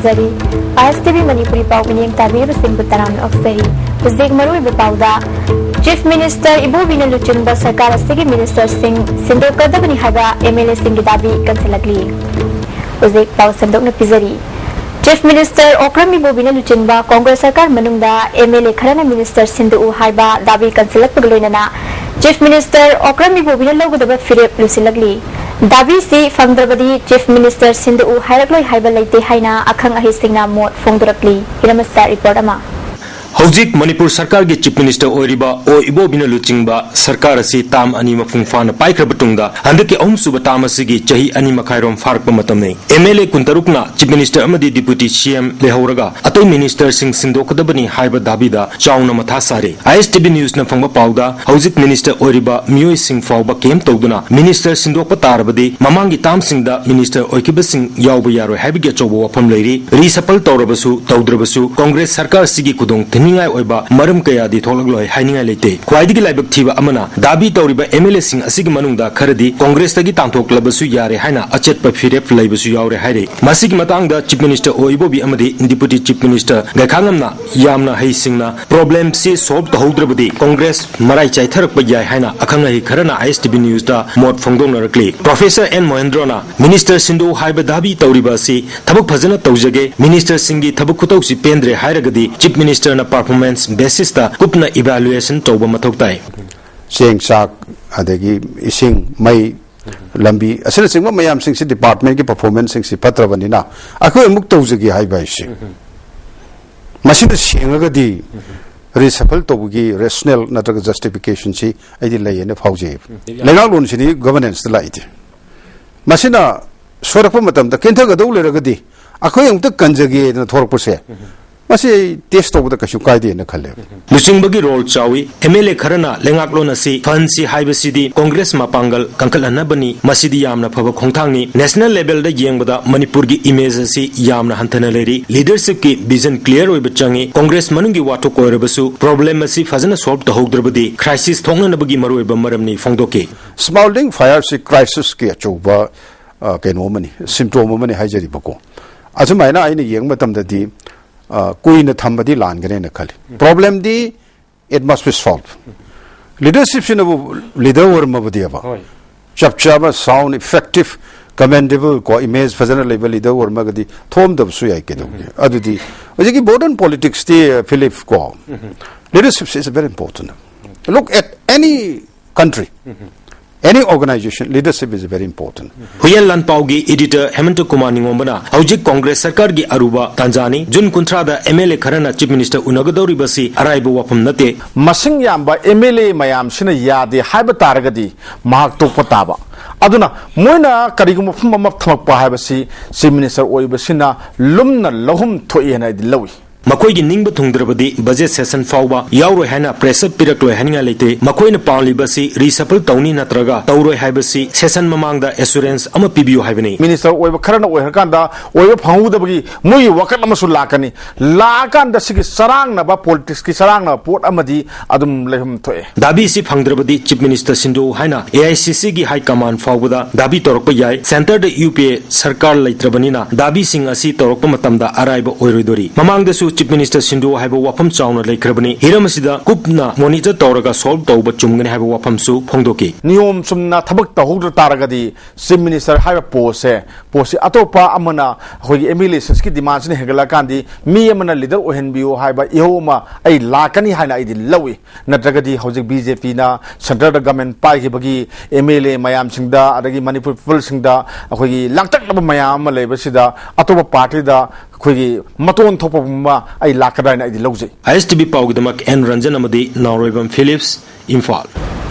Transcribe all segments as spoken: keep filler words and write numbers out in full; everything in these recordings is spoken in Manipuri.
ꯖꯔꯤ꯫ ꯑꯥꯏ ꯑꯦꯁ ꯇꯤ ꯚꯤ ꯃꯅꯤꯄꯨꯔꯤ ꯄꯥꯎ ꯃꯤꯠꯌꯦꯡ ꯇꯥꯕꯤꯔꯤꯕꯁꯤꯡꯕꯨ ꯇꯔꯥꯝꯅ ꯑꯣꯛꯆꯔꯤ꯫ ꯍꯧꯖꯤꯛ ꯃꯔꯨꯑꯣꯏꯕ ꯄꯥꯎꯗ, Chief Minister ꯏꯕꯣꯕꯤꯅ ꯂꯨꯆꯤꯡꯕ ꯁꯔꯀꯥꯔ ꯑꯁꯤꯒꯤ ministerꯁꯤꯡ ꯁꯤꯟꯗꯣꯛꯀꯗꯕꯅꯤ ꯍꯥꯏꯕ M L Aꯁꯤꯡꯒꯤ ꯗꯥꯕꯤ ꯀꯟꯁꯤꯜꯂꯛꯂꯤ꯫ ꯍꯧꯖꯤꯛ ꯄꯥꯎ ꯁꯟꯗꯣꯛꯅ ꯄꯤꯖꯔꯤ꯫ Chief Minister ꯑꯣꯀ꯭ꯔꯝ ꯏꯕꯣꯕꯤꯅ ꯂꯨꯆꯤꯡꯕ ꯀꯣꯡꯒ꯭ꯔꯦꯁ ꯁꯔꯀꯥꯔ ꯃꯅꯨꯡꯗ M L A ꯈꯔꯅ minister ꯁꯤꯟꯗꯣꯛꯎ ꯍꯥꯏꯕ ꯗꯥꯕꯤ ꯀꯟꯁꯤꯜꯂꯛꯄꯒ ꯂꯣꯏꯅꯅ Chief Minister ꯑꯣꯀ꯭ꯔꯝ ꯏꯕꯣꯕꯤꯅ ꯂꯧꯒꯗꯕ ꯐꯤꯔꯦꯞ ꯂꯨꯁꯤꯜꯂꯛꯂꯤ꯫ ꯗꯥꯕꯤꯁꯤ ꯐꯪꯗ꯭ꯔꯕꯗꯤ Chief Minister ꯁꯤꯟꯗꯣꯛꯎ ꯍꯥꯏꯔꯛꯂꯣꯏ ꯍꯥꯏꯕ ꯂꯩꯇꯦ ꯍꯥꯏꯅ ꯑꯈꯪ ꯑꯍꯩꯁꯤꯡꯅ ꯃꯣꯠ ꯐꯣꯡꯗꯣꯔꯛꯂꯤ꯫ ꯍꯤꯔꯝ ꯑꯁꯤꯗ report ꯑꯃ꯫ ꯍꯧꯖꯤꯛ ꯃꯅꯤꯄꯨꯔ ꯁꯔꯀꯥꯔꯒꯤ Chief Minister ꯑꯣꯏꯔꯤꯕ ꯑꯣ ꯏꯕꯣꯕꯤꯅ ꯂꯨꯆꯤꯡꯕ ꯁꯔꯀꯥꯔ ꯑꯁꯤ term ꯑꯅꯤ ꯃꯄꯨꯡ ꯐꯥꯅ ꯄꯥꯏꯈ꯭ꯔꯕ ꯇꯨꯡꯗ, ꯍꯟꯗꯛꯀꯤ ꯑꯍꯨꯝꯁꯨꯕ term ꯑꯁꯤꯒꯤ ꯆꯍꯤ ꯑꯅꯤ ꯃꯈꯥꯏꯔꯣꯝ ꯐꯥꯔꯛꯄ ꯃꯇꯝꯅꯤ꯫ M L A ꯀꯨꯟꯇꯔꯨꯛꯅ Chief Minister ꯑꯃꯗꯤ Deputy C M ꯂꯩꯍꯧꯔꯒ, ꯑꯇꯩ ministerꯁꯤꯡ ꯁꯤꯟꯗꯣꯛꯀꯗꯕꯅꯤ ꯍꯥꯏꯕ ꯗꯥꯕꯤꯗ ꯆꯥꯎꯅ ꯃꯊꯥ ꯁꯥꯔꯤ꯫ I S T V Newsꯅ ꯐꯪꯕ ꯄꯥꯎꯗ, ꯍꯧꯖꯤꯛ minister ꯑꯣꯏꯔꯤꯕ ꯃꯤꯑꯣꯏꯁꯤꯡ ꯐꯥꯎꯕ camp ꯇꯧꯗꯨꯅ, minister ꯁꯤꯟꯗꯣꯛꯄ ꯇꯥꯔꯕꯗꯤ ꯃꯃꯥꯡꯒꯤ termꯁꯤꯡꯗ minister ꯑꯣꯏꯈꯤꯕꯁꯤꯡ ꯌꯥꯎꯕ ꯌꯥꯔꯣꯏ ꯍꯥꯏꯕꯒꯤ ꯑꯆꯧꯕ ꯋꯥꯐꯝ ꯂꯩꯔꯤ꯫ Reshuffle ꯇꯧꯔꯕꯁꯨ ꯇꯧꯗ꯭ꯔꯕꯁꯨ, ꯀꯣꯡꯒ꯭ꯔꯦꯁ ꯁꯔꯀꯥꯔꯁꯤꯒꯤ ꯈꯨꯗꯣꯡ ꯊꯤꯅꯤꯡꯉꯥꯏ ꯑꯣꯏꯕ ꯃꯔꯝ ꯀꯌꯥꯗꯤ ꯊꯣꯛꯂꯛꯂꯣꯏ ꯍꯥꯏꯅꯤꯡꯉꯥꯏ ꯂꯩꯇꯦ꯫ ꯈ꯭ꯋꯥꯏꯗꯒꯤ ꯂꯥꯏꯕꯛ ꯊꯤꯕ ꯑꯃꯅ, ꯗꯥꯕꯤ ꯇꯧꯔꯤꯕ M L Aꯁꯤꯡ ꯑꯁꯤꯒꯤ ꯃꯅꯨꯡꯗ ꯈꯔꯗꯤ ꯀꯣꯡꯒ꯭ꯔꯦꯁꯇꯒꯤ ꯇꯥꯟꯊꯣꯛꯂꯕꯁꯨ ꯌꯥꯔꯦ ꯍꯥꯏꯅ ꯑꯆꯦꯠꯄ ꯐꯤꯔꯦꯞ ꯂꯩꯕꯁꯨ ꯌꯥꯎꯔꯦ ꯍꯥꯏꯔꯤ꯫ ꯃꯁꯤꯒꯤ ꯃꯇꯥꯡꯗ Chief Minister ꯑꯣ ꯏꯕꯣꯕꯤ ꯑꯃꯗꯤ Deputy Chief Minister ꯒꯩꯈꯥꯉꯝꯅ ꯌꯥꯝꯅ ꯍꯩꯁꯤꯡꯅ problemꯁꯤ solve ꯇꯧꯍꯧꯗ꯭ꯔꯕꯗꯤ ꯀꯣꯡꯒ꯭ꯔꯦꯁ ꯃꯔꯥꯏ ꯆꯥꯏꯊꯔꯛꯄ ꯌꯥꯏ ꯍꯥꯏꯅ ꯑꯈꯪ ꯑꯍꯩ ꯈꯔꯅ I S T V Newsꯇ ꯃꯣꯠ ꯐꯣꯡꯗꯣꯛꯅꯔꯛꯂꯤ꯫ Professor N Mohendraꯅ minister ꯁꯤꯟꯗꯣꯛꯎ ꯍꯥꯏꯕ ꯗꯥꯕꯤ ꯇꯧꯔꯤꯕ ꯑꯁꯤ ꯊꯕꯛ ꯐꯖꯅ ꯇꯧꯖꯒꯦ, ministerꯁꯤꯡꯒꯤ ꯊꯕꯛ ꯈꯨꯇꯧꯁꯤ ꯄꯦꯟꯗ꯭ꯔꯦ ꯍꯥꯏꯔꯒꯗꯤ Chief Ministerꯅ performance basisꯇ ꯀꯨꯞꯅ evaluation ꯇꯧꯕ ꯃꯊꯧ ꯇꯥꯏ꯫ ꯆꯦꯡ ꯆꯥꯛ, ꯑꯗꯒꯤ ꯏꯁꯤꯡ, ꯃꯩ, ꯂꯝꯕꯤ ꯑꯁꯤꯅꯆꯤꯡꯕ ꯃꯌꯥꯝꯁꯤꯡꯁꯤ departmentꯀꯤ performanceꯁꯤꯡꯁꯤ ꯐꯠꯇ꯭ꯔꯕꯅꯤꯅ ꯑꯩꯈꯣꯏ ꯑꯃꯨꯛ ꯇꯧꯖꯒꯦ ꯍꯥꯏꯕ ꯍꯥꯏꯁꯦ, ꯃꯁꯤꯅ ꯁꯦꯡꯉꯒꯗꯤ reshuffle ꯇꯧꯕꯒꯤ rationale ꯅꯠꯇ꯭ꯔꯒ justificationꯁꯤ ꯑꯩꯗꯤ ꯂꯩꯌꯦꯅ ꯐꯥꯎꯖꯩ꯫ ꯂꯩꯉꯥꯛꯂꯣꯟꯁꯤꯗꯤ governanceꯇ ꯂꯥꯛꯏꯗꯤ, ꯃꯁꯤꯅ ꯁꯣꯏꯔꯛꯄ ꯃꯇꯝꯗ ꯀꯦꯟꯊꯒꯗꯧ ꯂꯩꯔꯒꯗꯤ ꯑꯩꯈꯣꯏ ꯑꯃꯨꯛꯇ ꯀꯟꯖꯒꯦꯅ ꯊꯣꯔꯛꯄꯁꯦ, ꯃꯁꯤ ꯑꯩ test ꯇꯧꯕꯗ ꯀꯩꯁꯨ ꯀꯥꯏꯗꯦꯅ ꯈꯜꯂꯦ꯫ ꯂꯨꯆꯤꯡꯕꯒꯤ role ꯆꯥꯎꯏ꯫ M L A ꯈꯔꯅ ꯂꯩꯉꯥꯛꯂꯣꯟ ꯑꯁꯤ ꯐꯍꯟꯁꯤ ꯍꯥꯏꯕꯁꯤꯗꯤ ꯀꯣꯡꯒ꯭ꯔꯦꯁ ꯃꯄꯥꯡꯒꯜ ꯀꯟꯈꯠꯍꯟꯅꯕꯅꯤ꯫ ꯃꯁꯤꯗꯤ ꯌꯥꯝꯅ ꯐꯕ ꯈꯣꯡꯊꯥꯡꯅꯤ꯫ National levelꯗ ꯌꯦꯡꯕꯗ ꯃꯅꯤꯄꯨꯔꯒꯤ image ꯑꯁꯤ ꯌꯥꯝꯅ ꯍꯟꯊꯅ ꯂꯩꯔꯤ꯫ Leadershipꯀꯤ vision clear ꯑꯣꯏꯕ ꯆꯪꯏ꯫ ꯀꯣꯡꯒ꯭ꯔꯦꯁ ꯃꯅꯨꯡꯒꯤ ꯋꯥꯊꯣꯛ ꯑꯣꯏꯔꯕꯁꯨ problem ꯑꯁꯤ ꯐꯖꯅ solve ꯇꯧꯍꯧꯗ꯭ꯔꯕꯗꯤ crisis ꯊꯣꯛꯅꯅꯕꯒꯤ ꯃꯔꯨꯑꯣꯏꯕ ꯃꯔꯝꯅꯤ ꯐꯣꯡꯗꯣꯛꯈꯤ꯫ Smoldering fireꯁꯤ crisisꯀꯤ ꯑꯆꯧꯕ, ꯑ, ꯀꯩꯅꯣ ꯑꯃꯅꯤ, symptom ꯑꯃꯅꯤ ꯍꯥꯏꯖꯔꯤꯕꯀꯣ꯫ ꯑꯁꯨꯃꯥꯏꯅ ꯑꯩꯅ ꯌꯦꯡꯕ ꯃꯇꯝꯗꯗꯤ, ꯑ, ꯀꯨꯏꯅ ꯊꯝꯕꯗꯤ ꯂꯥꯟꯒꯅꯦꯅ ꯈꯜꯂꯤ꯫ ꯄ꯭ꯔꯣꯕ꯭ꯂꯦꯝꯗꯤ, it must be solved. ꯂꯤꯗꯔꯁꯤꯞꯁꯤꯅꯕꯨ ꯂꯤꯗꯔ ꯑꯣꯏꯔꯝꯃꯕꯗꯤꯕ, ꯍꯣꯏ꯫ ꯆꯞ ꯆꯥꯕ, sound, effective, commendable ꯀꯣ, ꯏꯃꯦꯖ ꯐꯖꯅ ꯂꯩꯕ ꯂꯤꯗꯔ ꯑꯣꯏꯔꯝꯃꯒꯗꯤ ꯊꯣꯛꯑꯝꯗꯕꯁꯨ ꯌꯥꯏ꯫ ꯀꯩꯗꯧꯒꯦ? ꯑꯗꯨꯗꯤ ꯍꯧꯖꯤꯛꯀꯤ ꯃꯣꯗꯔꯟ ꯄꯣꯂꯤꯇꯤꯛꯁꯇꯤ, ꯐꯤꯂꯤꯞ ꯀꯣ, leadership is very important. Look at any country, any organization, leadership is very important. ꯍꯨꯏꯌꯦꯟ ꯂꯥꯟꯄꯥꯎꯒꯤ editor ꯍꯦꯃꯟꯇ ꯀꯨꯃꯥꯔ ꯅꯤꯉꯣꯝꯕꯅ ꯍꯧꯖꯤꯛ ꯀꯣꯡꯒ꯭ꯔꯦꯁ ꯁꯔꯀꯥꯔꯒꯤ ꯑꯔꯨꯕ ꯇꯥꯟꯖꯥꯅꯤ꯫ ꯖꯨꯟ ꯀꯨꯟꯊ꯭ꯔꯥꯗ MLA ꯈꯔꯅ Chief Minister ꯎꯅꯒꯗꯧꯔꯤꯕꯁꯤ ꯑꯔꯥꯏꯕ ꯋꯥꯐꯝ ꯅꯠꯇꯦ꯫ ꯃꯁꯤꯡ ꯌꯥꯝꯕ MLA ꯃꯌꯥꯝꯁꯤꯅ ꯌꯥꯗꯦ ꯍꯥꯏꯕ ꯇꯥꯔꯒꯗꯤ ꯃꯍꯥꯛ ꯇꯣꯛꯄ ꯇꯥꯕ꯫ ꯑꯗꯨꯅ ꯃꯣꯏꯅ ꯀꯔꯤꯒꯨꯝꯕ ꯃꯐꯝ ꯑꯃ ꯊꯝꯃꯛꯄ ꯍꯥꯏꯕꯁꯤ Chief Minister ꯑꯣꯏꯕꯁꯤꯅ ꯂꯨꯝꯅ ꯂꯧꯍꯨꯝ ꯊꯣꯛꯏ ꯍꯥꯏꯅ ꯑꯩꯗꯤ ꯂꯧꯏ꯫ ꯃꯈꯣꯏꯒꯤ ꯅꯤꯡꯕ ꯊꯨꯡꯗ꯭ꯔꯕꯗꯤ budget session ꯐꯥꯎꯕ ꯌꯥꯎꯔꯣꯏ ꯍꯥꯏꯅ pressure ꯄꯤꯔꯛꯂꯣꯏ ꯍꯥꯏꯅꯤꯡꯉꯥꯏ ꯂꯩꯇꯦ꯫ ꯃꯈꯣꯏꯅ ꯄꯥꯝꯂꯤꯕꯁꯤ reshuffle ꯇꯧꯅꯤ ꯅꯠꯇ꯭ꯔꯒ ꯇꯧꯔꯣꯏ ꯍꯥꯏꯕꯁꯤ session ꯃꯃꯥꯡꯗ assurance ꯑꯃ ꯄꯤꯕꯤꯌꯨ ꯍꯥꯏꯕꯅꯤ꯫ Minister ꯑꯣꯏꯕ ꯈꯔꯅ ꯑꯣꯏꯈ꯭ꯔꯀꯥꯟꯗ ꯑꯣꯏꯕ ꯐꯪꯍꯧꯗꯕꯒꯤ ꯃꯣꯏꯒꯤ ꯋꯥꯀꯠ ꯑꯃꯁꯨ ꯂꯥꯛꯀꯅꯤ꯫ ꯂꯥꯛꯑꯀꯥꯟꯗ ꯁꯤꯒꯤ ꯆꯔꯥꯡꯅꯕ, ꯄꯣꯂꯤꯇꯤꯛꯁꯀꯤ ꯆꯔꯥꯡꯅꯕ ꯄꯣꯠ ꯑꯃꯗꯤ ꯑꯗꯨꯝ ꯂꯩꯐꯝ ꯊꯣꯛꯑꯦ꯫ ꯗꯥꯕꯤꯁꯤ ꯐꯪꯗ꯭ꯔꯕꯗꯤ Chief Minister ꯁꯤꯟꯗꯣꯛꯎ ꯍꯥꯏꯅ AICC ꯒꯤ high command ꯐꯥꯎꯕꯗ ꯗꯥꯕꯤ ꯇꯧꯔꯛꯄ ꯌꯥꯏ꯫ Centre ꯗ UPA ꯁꯔꯀꯥꯔ ꯂꯩꯇ꯭ꯔꯕꯅꯤꯅ ꯗꯥꯕꯤꯁꯤꯡ ꯑꯁꯤ ꯇꯧꯔꯛꯄ ꯃꯇꯝꯗ ꯑꯔꯥꯏꯕ ꯑꯣꯏꯔꯣꯏꯗꯣꯔꯤ꯫ ꯃꯃꯥꯡꯗꯁꯨ Chief Minister ꯁꯤꯟꯗꯣꯛꯎ ꯍꯥꯏꯕ ꯋꯥꯐꯝ ꯆꯥꯎꯅ ꯂꯩꯈ꯭ꯔꯕꯅꯤ꯫ ꯍꯤꯔꯝ ꯑꯁꯤꯗ ꯀꯨꯞꯅ monitor ꯇꯧꯔꯒ solve ꯇꯧꯕ ꯆꯨꯝꯒꯅꯤ ꯍꯥꯏꯕ ꯋꯥꯐꯝꯁꯨ ꯐꯣꯡꯗꯣꯛꯈꯤ꯫ ꯅꯤꯌꯣꯝ ꯆꯨꯝꯅ ꯊꯕꯛ ꯇꯧꯍꯧꯗ ꯇꯥꯔꯒꯗꯤ Chief Minister ꯍꯥꯏꯕ post ꯁꯦ, post ꯁꯤ ꯑꯇꯣꯞꯄ ꯑꯃꯅ ꯑꯩꯈꯣꯏꯒꯤ MLA ꯁꯤꯡꯁꯤꯒꯤ demand ꯁꯤꯅ ꯍꯦꯟꯒꯠꯂꯛꯑꯀꯥꯟꯗꯤ ꯃꯤ ꯑꯃꯅ leader ꯑꯣꯏꯍꯟꯕꯤꯌꯨ ꯍꯥꯏꯕ ꯏꯍꯧ ꯑꯃ ꯑꯩ ꯂꯥꯛꯀꯅꯤ ꯍꯥꯏꯅ ꯑꯩꯗꯤ ꯂꯧꯏ꯫ ꯅꯠꯇ꯭ꯔꯒꯗꯤ ꯍꯧꯖꯤꯛ BJP ꯅ centre ꯗ government ꯄꯥꯏꯈꯤꯕꯒꯤ MLA ꯃꯌꯥꯝꯁꯤꯡꯗ, ꯑꯗꯒꯤ ꯃꯅꯤꯄꯨꯔ people ꯁꯤꯡꯗ ꯑꯩꯈꯣꯏꯒꯤ ꯂꯥꯡꯇꯛꯅꯕ ꯃꯌꯥꯝ ꯑꯃ ꯂꯩꯕꯁꯤꯗ ꯑꯇꯣꯞꯄ party ꯗ ꯑꯩꯈꯣꯏꯒꯤ ꯃꯇꯣꯟ ꯊꯣꯛꯄ ꯑꯃ ꯑꯩ ꯂꯥꯛꯀꯗ꯭ꯔꯥ ꯍꯥꯏꯅ ꯑꯩꯗꯤ ꯂꯧꯖꯩ꯫ ISTV ꯄꯥꯎꯒꯤꯗꯃꯛ N ꯔꯟꯖꯟ ꯑꯃꯗꯤ ꯅꯥꯎꯔꯣꯏꯕꯝ Philips, Imphal.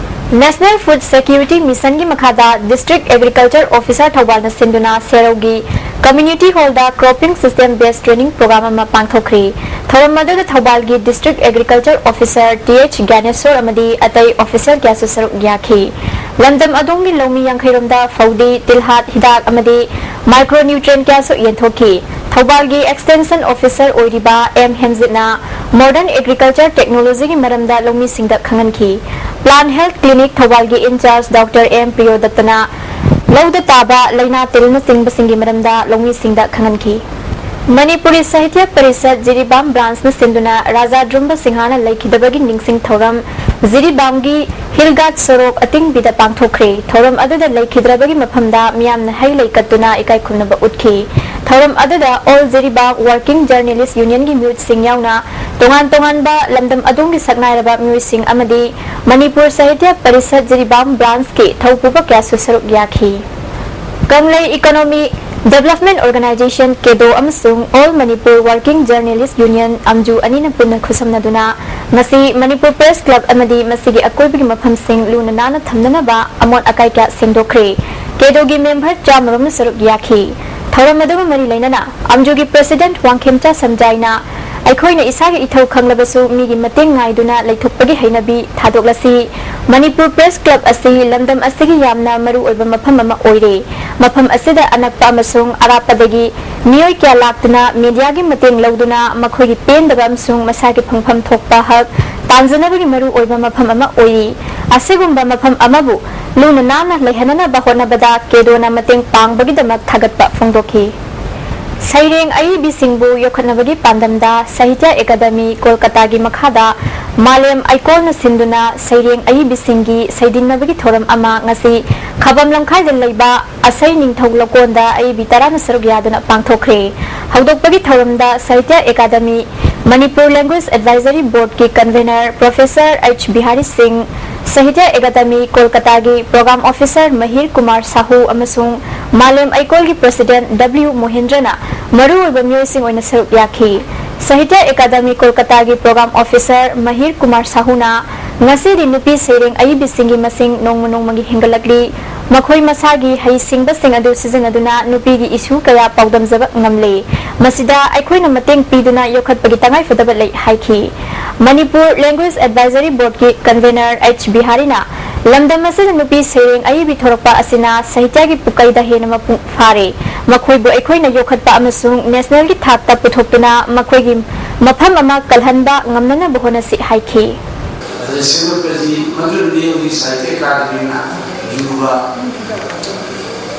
National Food Security Mission ꯒꯤ ꯃꯈꯥꯗ District Agriculture Officer ꯊꯧꯕꯥꯜꯅ ꯁꯤꯟꯗꯨꯅ ꯁꯦꯔꯧꯒꯤ Community Hall ꯗ Cropping System Based Training Program ꯑꯃ ꯄꯥꯡꯊꯣꯛꯈ꯭ꯔꯤ꯫ ꯊꯧꯔꯝ ꯑꯗꯨꯗ ꯊꯧꯕꯥꯜꯒꯤ District Agriculture Officer Th ꯒ꯭ꯌꯥꯅꯦꯁꯣꯔ ꯑꯃꯗꯤ ꯑꯇꯩ officer ꯀꯌꯥꯁꯨ ꯁꯔꯨꯛ ꯌꯥꯈꯤ꯫ ꯂꯝꯗꯝ ꯑꯗꯣꯝꯒꯤ ꯂꯧꯃꯤ ꯌꯥꯡꯈꯩꯔꯣꯝꯗ ꯐꯧꯗꯤ, ꯇꯤꯜꯍꯥꯠ, ꯍꯤꯗꯥꯛ ꯑꯃꯗꯤ micronutrient ꯀꯌꯥꯁꯨ ꯌꯦꯟꯊꯣꯛꯈꯤ꯫ ꯊꯧꯕꯥꯜꯒꯤ Extension Officer ꯑꯣꯏꯔꯤꯕ M ꯍꯦꯝꯖꯤꯠꯅ Modern Agriculture Technology ꯒꯤ ꯃꯔꯝꯗ ꯂꯧꯃꯤꯁꯤꯡꯗ ꯈꯪꯍꯟꯈꯤ꯫ Plant Health Clinic ꯊꯧꯕꯥꯜꯒꯤ in charge Doctor M ꯄ꯭ꯔꯤꯌꯣꯗꯠꯇꯅ ꯂꯧꯗ ꯇꯥꯕ ꯂꯥꯏꯅꯥ ꯇꯤꯜꯅꯆꯤꯡꯕꯁꯤꯡꯒꯤ ꯃꯔꯝꯗ ꯂꯧꯃꯤꯁꯤꯡꯗ ꯈꯪꯍꯟꯈꯤ꯫ ꯃꯅꯤꯄꯨꯔꯤ ꯁꯥꯍꯤꯇ꯭ꯌ ꯄꯔꯤꯁꯠ ꯖꯤꯔꯤꯕꯥꯝ ꯕ꯭ꯔꯥꯟꯁꯅ ꯁꯤꯟꯗꯨꯅ ꯔꯥꯖꯥ ꯗ꯭ꯔꯨꯝꯕ ꯁꯤꯡꯍꯅ ꯂꯩꯈꯤꯗꯕꯒꯤ ꯅꯤꯡꯁꯤꯡ ꯊꯧꯔꯝ ꯖꯤꯔꯤꯕꯥꯝꯒꯤ ꯍꯤꯜ ꯒꯥꯔꯗ ꯁꯣꯔꯣꯛ ꯑꯇꯤꯡꯕꯤꯗ ꯄꯥꯡꯊꯣꯛꯈ꯭ꯔꯦ꯫ ꯊꯧꯔꯝ ꯑꯗꯨꯗ ꯂꯩꯈꯤꯗ꯭ꯔꯕꯒꯤ ꯃꯐꯝꯗ ꯃꯤꯌꯥꯝꯅ ꯍꯩ ꯂꯩ ꯀꯠꯇꯨꯅ ꯏꯀꯥꯏ ꯈꯨꯝꯅꯕ ꯎꯠꯈꯤ꯫ ꯊꯧꯔꯝ ꯑꯗꯨꯗ ꯑꯣꯜ ꯖꯤꯔꯤꯕꯥꯝ ꯋꯥꯔꯀꯤꯡ ꯖꯔꯅꯦꯂꯤꯁ ꯌꯨꯅꯤꯌꯟꯒꯤ ꯃꯤꯍꯨꯠꯁꯤꯡ ꯌꯥꯎꯅ ꯇꯣꯉꯥꯟ ꯇꯣꯉꯥꯟꯕ ꯂꯝꯗꯝ ꯑꯗꯣꯝꯒꯤ ꯁꯛꯅꯥꯏꯔꯕ ꯃꯤꯑꯣꯏꯁꯤꯡ ꯑꯃꯗꯤ ꯃꯅꯤꯄꯨꯔ ꯁꯥꯍꯤꯇ꯭ꯌ ꯄꯔꯤꯁꯠ ꯖꯤꯔꯤꯕꯥꯝ ꯕ꯭ꯔꯥꯟꯁꯀꯤ ꯊꯧꯄꯨꯕ ꯀꯌꯥꯁꯨ ꯁꯔꯨꯛ ꯌꯥꯈꯤ꯫ ꯀꯪꯂꯩ ꯏꯀꯣꯅꯣꯃꯤ ꯗꯦꯕꯂꯞꯃꯦꯟ ꯑꯣꯔꯒꯅꯥꯏꯖꯦꯁꯟ, ꯀꯦꯗꯣ, ꯑꯃꯁꯨꯡ all Manipur working journalists union, ꯑꯝꯖꯨ, ꯑꯅꯤꯅ ꯄꯨꯟꯅ ꯈꯨꯠꯁꯝꯅꯗꯨꯅ ꯉꯁꯤ ꯃꯅꯤꯄꯨꯔ ꯄ꯭ꯔꯦꯁ ꯀ꯭ꯂꯕ ꯑꯃꯗꯤ ꯃꯁꯤꯒꯤ ꯑꯀꯣꯏꯕꯒꯤ ꯃꯐꯝꯁꯤꯡ ꯂꯨꯅ ꯅꯥꯟꯅ ꯊꯝꯅꯅꯕ ꯑꯃꯣꯠ ꯑꯀꯥꯏ ꯀꯌꯥ ꯁꯦꯡꯗꯣꯛꯈ꯭ꯔꯦ꯫ ꯀꯦꯗꯣꯒꯤ ꯃꯦꯝꯕꯔ ꯆꯥꯝꯃꯔꯣꯝꯅ ꯁꯔꯨꯛ ꯌꯥꯈꯤ꯫ ꯊꯧꯔꯝ ꯑꯗꯨꯒ ꯃꯔꯤ ꯂꯩꯅꯅ ꯑꯝꯖꯨꯒꯤ ꯄ꯭ꯔꯦꯁꯤꯗꯦꯟꯠ ꯋꯥꯡꯈꯦꯝꯆꯥ ꯁꯝꯖꯥꯏꯅ ꯑꯩꯈꯣꯏꯅ ꯏꯁꯥꯒꯤ ꯏꯊꯧ ꯈꯪꯂꯕꯁꯨ ꯃꯤꯒꯤ ꯃꯇꯦꯡ ꯉꯥꯏꯗꯨꯅ ꯂꯩꯊꯣꯛꯄꯒꯤ ꯍꯩꯅꯕꯤ ꯊꯥꯗꯣꯛꯂꯁꯤ꯫ ꯃꯅꯤꯄꯨꯔ ꯄ꯭ꯔꯦꯁ ꯀ꯭ꯂꯕ ꯑꯁꯤ ꯂꯝꯗꯝ ꯑꯁꯤꯒꯤ ꯌꯥꯝꯅ ꯃꯔꯨ ꯑꯣꯏꯕ ꯃꯐꯝ ꯑꯃ ꯑꯣꯏꯔꯦ꯫ ꯃꯐꯝ ꯑꯁꯤꯗ ꯑꯅꯛꯄ ꯑꯃꯁꯨꯡ ꯑꯔꯥꯞꯄꯗꯒꯤ ꯃꯤꯑꯣꯏ ꯀꯌꯥ ꯂꯥꯛꯇꯨꯅ ꯃꯤꯗꯤꯌꯥꯒꯤ ꯃꯇꯦꯡ ꯂꯧꯗꯨꯅ ꯃꯈꯣꯏꯒꯤ ꯄꯦꯟꯗꯕ ꯑꯃꯁꯨꯡ ꯃꯁꯥꯒꯤ ꯐꯪꯐꯝ ꯊꯣꯛꯄ ꯍꯛ ꯇꯥꯟꯖꯅꯕꯒꯤ ꯃꯔꯨ ꯑꯣꯏꯕ ꯃꯐꯝ ꯑꯃ ꯑꯣꯏꯔꯤ꯫ ꯑꯁꯤꯒꯨꯝꯕ ꯃꯐꯝ ꯑꯃꯕꯨ ꯂꯨꯅ ꯅꯥꯟꯅ ꯂꯩꯍꯟꯅꯅꯕ ꯍꯣꯠꯅꯕꯗ ꯀꯦꯗꯣꯅ ꯃꯇꯦꯡ ꯄꯥꯡꯕꯒꯤꯗꯃꯛ ꯊꯥꯒꯠꯄ ꯐꯣꯡꯗꯣꯛꯈꯤ꯫ ꯁꯩꯔꯦꯡ ꯑꯏꯕꯤꯁꯤꯡꯕꯨ ꯌꯣꯛꯈꯠꯅꯕꯒꯤ ꯄꯥꯟꯗꯝꯗ ꯁꯥꯍꯤꯇ꯭ꯌ ꯑꯦꯀꯥꯗꯃꯤ ꯀꯣꯜꯀꯇꯥꯒꯤ ꯃꯈꯥꯗ ꯃꯥꯂꯦꯝ ꯑꯩꯀꯣꯜꯅ ꯁꯤꯟꯗꯨꯅ ꯁꯩꯔꯦꯡ ꯑꯏꯕꯤꯁꯤꯡꯒꯤ ꯁꯩꯗꯤꯟꯅꯕꯒꯤ ꯊꯧꯔꯝ ꯑꯃ ꯉꯁꯤ ꯈꯕꯝ ꯂꯝꯈꯥꯏꯗ ꯂꯩꯕ ꯑꯁꯩ ꯅꯤꯡꯊꯧ ꯂꯧꯀꯣꯟꯗ ꯑꯏꯕꯤ ꯇꯔꯥꯅ ꯁꯔꯨꯛ ꯌꯥꯗꯨꯅ ꯄꯥꯡꯊꯣꯛꯈ꯭ꯔꯦ꯫ ꯍꯧꯗꯣꯛꯄꯒꯤ ꯊꯧꯔꯝꯗ ꯁꯥꯍꯤꯇ꯭ꯌ ꯑꯦꯀꯥꯗꯃꯤ ꯃꯅꯤꯄꯨꯔ ꯂꯦꯡꯒ꯭ꯋꯦꯖ ꯑꯦꯗꯚꯥꯏꯖꯔꯤ ꯕꯣꯔꯗꯀꯤ convener professor H Bihari Singh, Sahitya Akademi ꯀꯣꯜꯀꯇꯥꯒꯤ ꯄ꯭ꯔꯣꯒ꯭ꯔꯥꯝ ꯑꯣꯐꯤꯁꯔ ꯃꯍꯤꯔ ꯀꯨꯃꯥꯔ ꯁꯥꯍꯨ ꯑꯃꯁꯨꯡ ꯃꯥꯂꯦꯝ ꯑꯩꯀꯣꯜꯒꯤ ꯄ꯭ꯔꯦꯁꯤꯗꯦꯟꯠ ꯗꯕ꯭ꯂꯤꯎ ꯃꯣꯍꯦꯟꯗ꯭ꯔꯅ ꯃꯔꯨꯑꯣꯏꯕ ꯃꯤꯑꯣꯏꯁꯤꯡ ꯑꯣꯏꯅ ꯁꯔꯨꯛ ꯌꯥꯈꯤ꯫ ꯁꯥꯍꯤꯇ꯭ꯌ ꯑꯦꯀꯥꯗꯃꯤ ꯀꯣꯜꯀꯇꯥꯒꯤ ꯄ꯭ꯔꯣꯒ꯭ꯔꯥꯝ ꯑꯣꯐꯤꯁꯔ ꯃꯍꯤꯔ ꯀꯨꯃꯥꯔ ꯁꯥꯍꯨꯅ ꯉꯁꯤꯗꯤ ꯅꯨꯄꯤ ꯁꯩꯔꯦꯡ ꯑꯏꯕꯤꯁꯤꯡꯒꯤ ꯃꯁꯤꯡ ꯅꯣꯡꯃ ꯅꯣꯡꯃꯒꯤ ꯍꯦꯟꯒꯠꯂꯛꯂꯤ꯫ ꯃꯈꯣꯏ ꯃꯁꯥꯒꯤ ꯍꯩꯁꯤꯡꯕꯁꯤꯡ ꯑꯗꯨ ꯁꯤꯖꯤꯟꯅꯗꯨꯅ ꯅꯨꯄꯤꯒꯤ ꯏꯁꯨ ꯀꯌꯥ ꯄꯥꯎꯗꯝꯖꯕ ꯉꯝꯂꯦ꯫ ꯃꯁꯤꯗ ꯑꯩꯈꯣꯏꯅ ꯃꯇꯦꯡ ꯄꯤꯗꯨꯅ ꯌꯣꯛꯈꯠꯄꯒꯤ ꯇꯉꯥꯏꯐꯗꯕ ꯂꯩ ꯍꯥꯏꯈꯤ꯫ ꯃꯅꯤꯄꯨꯔ ꯂꯦꯡꯒ꯭ꯋꯦꯖ ꯑꯦꯗꯚꯥꯏꯖꯔꯤ ꯕꯣꯔꯗꯀꯤ ꯀꯟꯚꯦꯅꯔ ꯑꯩꯆ ꯕꯤꯍꯥꯔꯤꯅ ꯂꯝꯗꯝ ꯑꯁꯤꯗ ꯅꯨꯄꯤ ꯁꯩꯔꯦꯡ ꯑꯏꯕꯤ ꯊꯣꯔꯛꯄ ꯑꯁꯤꯅ ꯁꯥꯍꯤꯇ꯭ꯌꯒꯤ ꯄꯨꯀꯩꯗ ꯍꯦꯟꯅ ꯃꯄꯨꯡ ꯐꯥꯔꯦ꯫ ꯃꯈꯣꯏꯕꯨ ꯑꯩꯈꯣꯏꯅ ꯌꯣꯛꯈꯠꯄ ꯑꯃꯁꯨꯡ ꯅꯦꯁꯅꯦꯜꯒꯤ ꯊꯥꯛꯇ ꯄꯨꯊꯣꯛꯇꯨꯅ ꯃꯈꯣꯏꯒꯤ ꯃꯐꯝ ꯑꯃ ꯀꯜꯍꯟꯕ ꯉꯝꯅꯅꯕ ꯍꯣꯠꯅꯁꯤ ꯍꯥꯏꯈꯤ꯫ ꯑꯗ ꯁꯦꯝꯒꯠꯄꯁꯤ ꯃꯗꯨꯅꯅꯤ ꯍꯧꯖꯤꯛ ꯁꯥꯍꯤꯇ꯭ꯌ ꯑꯦꯀꯥꯗꯃꯤꯅ ꯌꯨꯕ,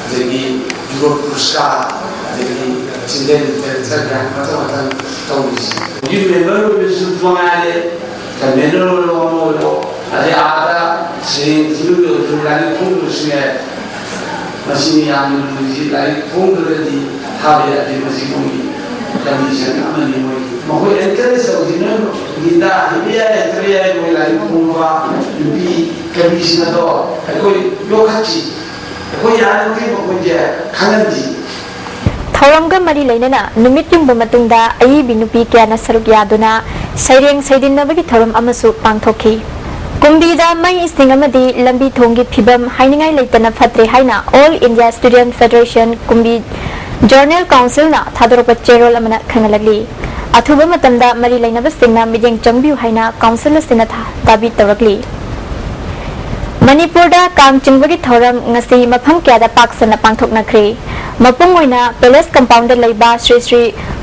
ꯑꯗꯒꯤ ꯌꯨꯕ ꯄꯨꯔꯁꯀꯥꯔ, ꯑꯗꯒꯤ ꯁꯤꯗꯩꯗ ꯆꯠꯈ꯭ꯔꯦ, ꯃꯊꯪ ꯃꯊꯪ ꯇꯧꯔꯤꯁꯦ꯫ ꯍꯧꯖꯤꯛ ꯃꯦꯝꯕꯔ ꯑꯣꯏꯕꯁꯨ ꯃꯉꯥꯏꯔꯦ, ꯀꯟꯚꯦꯅꯔ ꯑꯣꯏꯔꯣ, ꯑꯃ ꯑꯣꯏꯔꯣ, ꯑꯗꯩ ꯑꯥꯗ ꯁꯦꯔꯦꯡ ꯊꯤꯕꯒꯤ ꯑꯣꯏꯔꯁꯨ, ꯂꯥꯏꯔꯤꯛ ꯐꯣꯡꯗꯕꯁꯨ ꯌꯥꯏ꯫ ꯃꯁꯤ ꯃꯌꯥꯝꯅ ꯂꯨꯔꯤꯁꯤ ꯂꯥꯏꯔꯤꯛ ꯐꯣꯡꯗ꯭ꯔꯒꯗꯤ ꯊꯥꯕ ꯌꯥꯗꯦ꯫ ꯃꯁꯤ ꯃꯣꯏꯒꯤ ꯀꯟꯗꯤꯁꯟ ꯑꯃꯅꯤ꯫ ꯃꯣꯏꯒꯤ, ꯃꯈꯣꯏ ꯑꯦꯟꯀꯔꯦꯖ ꯇꯧꯁꯤ꯫ ꯅꯣꯏ ꯅꯤꯗꯥ ꯍꯩꯕ ꯌꯥꯏ, ꯍꯩꯇꯕ ꯌꯥꯏ, ꯃꯣꯏ ꯂꯥꯏꯔꯤꯛ ꯐꯣꯡꯕ ꯅꯨꯄꯤ ꯀꯟꯗꯤꯁꯟ ꯑꯗꯣ ꯑꯩꯈꯣꯏ ꯌꯣꯛꯈꯠꯁꯤ꯫ ꯑꯩꯈꯣꯏ ꯌꯥꯔꯤꯃꯈꯩ ꯃꯈꯣꯏꯁꯦ ꯈꯪꯍꯟꯁꯤ꯫ ꯊꯧꯔꯝꯒ ꯃꯔꯤ ꯂꯩꯅꯅ ꯅꯨꯃꯤꯠ ꯌꯨꯡꯕ ꯃꯇꯨꯡꯗ ꯑꯏꯕꯤ ꯅꯨꯄꯤ ꯀꯌꯥꯅ ꯁꯔꯨꯛ ꯌꯥꯗꯨꯅ ꯁꯩꯔꯦꯡ ꯁꯩꯗꯤꯟꯅꯕꯒꯤ ꯊꯧꯔꯝ ꯑꯃꯁꯨ ꯄꯥꯡꯊꯣꯛꯈꯤ꯫ ꯀꯨꯝꯕꯤꯗ ꯃꯩ ꯏꯁꯤꯡ ꯑꯃꯗꯤ ꯂꯝꯕꯤ ꯊꯣꯡꯒꯤ ꯐꯤꯕꯝ ꯍꯥꯏꯅꯤꯡꯉꯥꯏ ꯂꯩꯇꯅ ꯐꯠꯇ꯭ꯔꯦ ꯍꯥꯏꯅ All India Student Federation ꯀꯨꯝꯕꯤ Zonal Councilꯅ ꯊꯥꯗꯣꯔꯛꯄ ꯆꯦꯔꯣꯜ ꯑꯃꯅ ꯈꯪꯍꯜꯂꯛꯂꯤ꯫ ꯑꯊꯨꯕ ꯃꯇꯝꯗ ꯃꯔꯤ ꯂꯩꯅꯕꯁꯤꯡꯅ ꯃꯤꯠꯌꯦꯡ ꯆꯪꯕꯤꯌꯨ ꯍꯥꯏꯅ council ꯑꯁꯤꯅ ꯊꯥ- ꯇꯥꯕꯤ ꯇꯧꯔꯛꯂꯤ꯫ ꯃꯅꯤꯄꯨꯔꯗ ꯀꯥꯡ ꯆꯤꯡꯕꯒꯤ ꯊꯧꯔꯝ ꯉꯁꯤ ꯃꯐꯝ ꯀꯌꯥꯗ ꯄꯥꯛ ꯁꯟꯅ ꯄꯥꯡꯊꯣꯛꯅꯈ꯭ꯔꯦ꯫ ꯃꯄꯨꯡ ꯑꯣꯏꯅ Palace Compoundꯗ ꯂꯩꯕ ꯁ꯭ꯔꯤ ꯁ꯭ꯔꯤ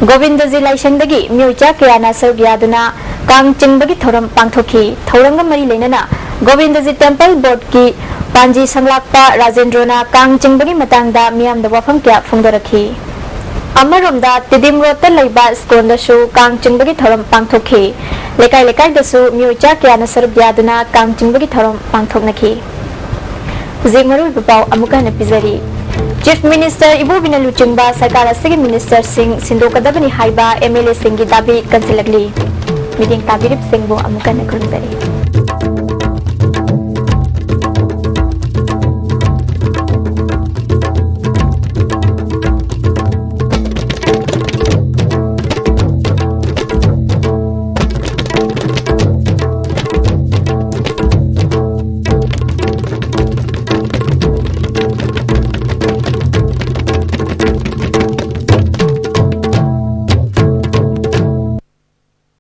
ꯒꯣꯕꯤꯟꯗꯖꯤ ꯂꯥꯏꯁꯪꯗꯒꯤ ꯃꯤꯑꯣꯏ ꯆꯥ ꯀꯌꯥꯅ ꯁꯔꯨꯛ ꯌꯥꯗꯨꯅ ꯀꯥꯡ ꯆꯤꯡꯕꯒꯤ ꯊꯧꯔꯝ ꯄꯥꯡꯊꯣꯛꯈꯤ꯫ ꯊꯧꯔꯝꯒ ꯃꯔꯤ ꯂꯩꯅꯅ ꯒꯣꯕꯤꯟꯗꯖꯤ Temple Boardꯀꯤ ꯄꯥꯟꯖꯤ ꯁꯪꯂꯥꯛꯄ ꯔꯥꯖꯦꯟꯗ꯭ꯔꯣꯅ ꯀꯥꯡ ꯆꯤꯡꯕꯒꯤ ꯃꯇꯥꯡꯗ ꯃꯤꯌꯥꯝꯗ ꯋꯥꯐꯝ ꯀꯌꯥ ꯐꯣꯡꯗꯣꯔꯛꯈꯤ꯫ ꯑꯃꯔꯣꯝꯗ ꯇꯤꯗꯤꯝ ꯔꯣꯗꯇ ꯂꯩꯕ ꯁ꯭ꯀꯣꯟꯗꯁꯨ ꯀꯥꯡ ꯆꯤꯡꯕꯒꯤ ꯊꯧꯔꯝ ꯄꯥꯡꯊꯣꯛꯈꯤ꯫ ꯂꯩꯀꯥꯏ ꯂꯩꯀꯥꯏꯗꯁꯨ ꯃꯤꯑꯣꯏ ꯆꯥ ꯀꯌꯥꯅ ꯁꯔꯨꯛ ꯌꯥꯗꯨꯅ ꯀꯥꯡ ꯆꯤꯡꯕꯒꯤ ꯊꯧꯔꯝ ꯄꯥꯡꯊꯣꯛꯅꯈꯤ꯫ ꯍꯧꯖꯤꯛ ꯃꯔꯨꯑꯣꯏꯕ ꯄꯥꯎ ꯑꯃꯨꯛꯀ ꯍꯟꯅ ꯄꯤꯖꯔꯤ꯫ Chief Minister ꯏꯕꯣꯕꯤꯅ ꯂꯨꯆꯤꯡꯕ ꯁꯔꯀꯥꯔ ꯑꯁꯤꯒꯤ ministerꯁꯤꯡ ꯁꯤꯟꯗꯣꯛꯀꯗꯕꯅꯤ ꯍꯥꯏꯕ MLAꯁꯤꯡꯒꯤ ꯗꯥꯕꯤ ꯀꯟꯁꯤꯜꯂꯛꯂꯤ꯫ ꯃꯤꯠꯌꯦꯡ ꯇꯥꯕꯤꯔꯤꯕꯁꯤꯡꯕꯨ ꯑꯃꯨꯛꯀ ꯍꯟꯅ ꯈꯨꯔꯨꯝꯖꯔꯤ꯫